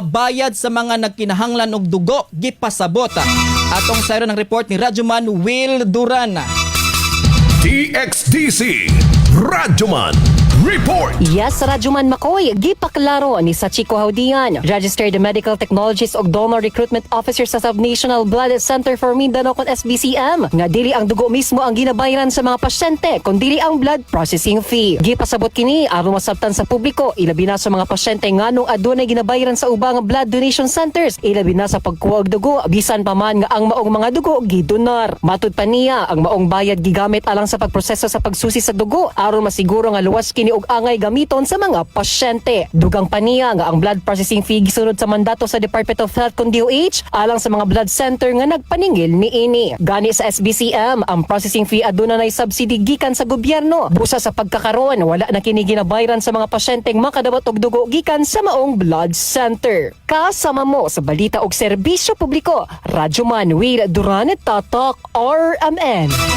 Bayad sa mga nagkinahanglan og dugo gipasabot. Atong sayro ng report ni Radyoman Will Duran. DXDC Radyoman Report. Yes, Radyoman Makoy, gipaklaro ni Sachiko Haudian, registered medical technologist og donor recruitment officer sa Subnational Blood Center for Mindanao kon SBCM, nga dili ang dugo mismo ang ginabayaran sa mga pasyente, kundi ang blood processing fee. Gipasabot kini aron masabtan sa publiko, ilabi na sa mga pasyente, nganong adunay ginabayaran sa ubang blood donation centers, ilabi na sa pagkuha og dugo, bisan pa man nga ang maong mga dugo gidonar. Matud pa niya, ang maong bayad gigamit alang sa pagproseso sa pagsusi sa dugo aron masiguro nga luwas kini og angay gamiton sa mga pasyente. Dugang pa niya nga ang blood processing fee gisunod sa mandato sa Department of Health kon DOH alang sa mga blood center nga nagpaningil niini. Gani sa SBCM, ang processing fee aduna nay subsidy gikan sa gobyerno. Busa sa pagkakaroon, wala na kini ginabayaran sa mga pasyenteng makadawat og dugo gikan sa maong blood center. Kasama mo sa balita og serbisyo publiko, Radyo Manuel Duran, Tatak RMN.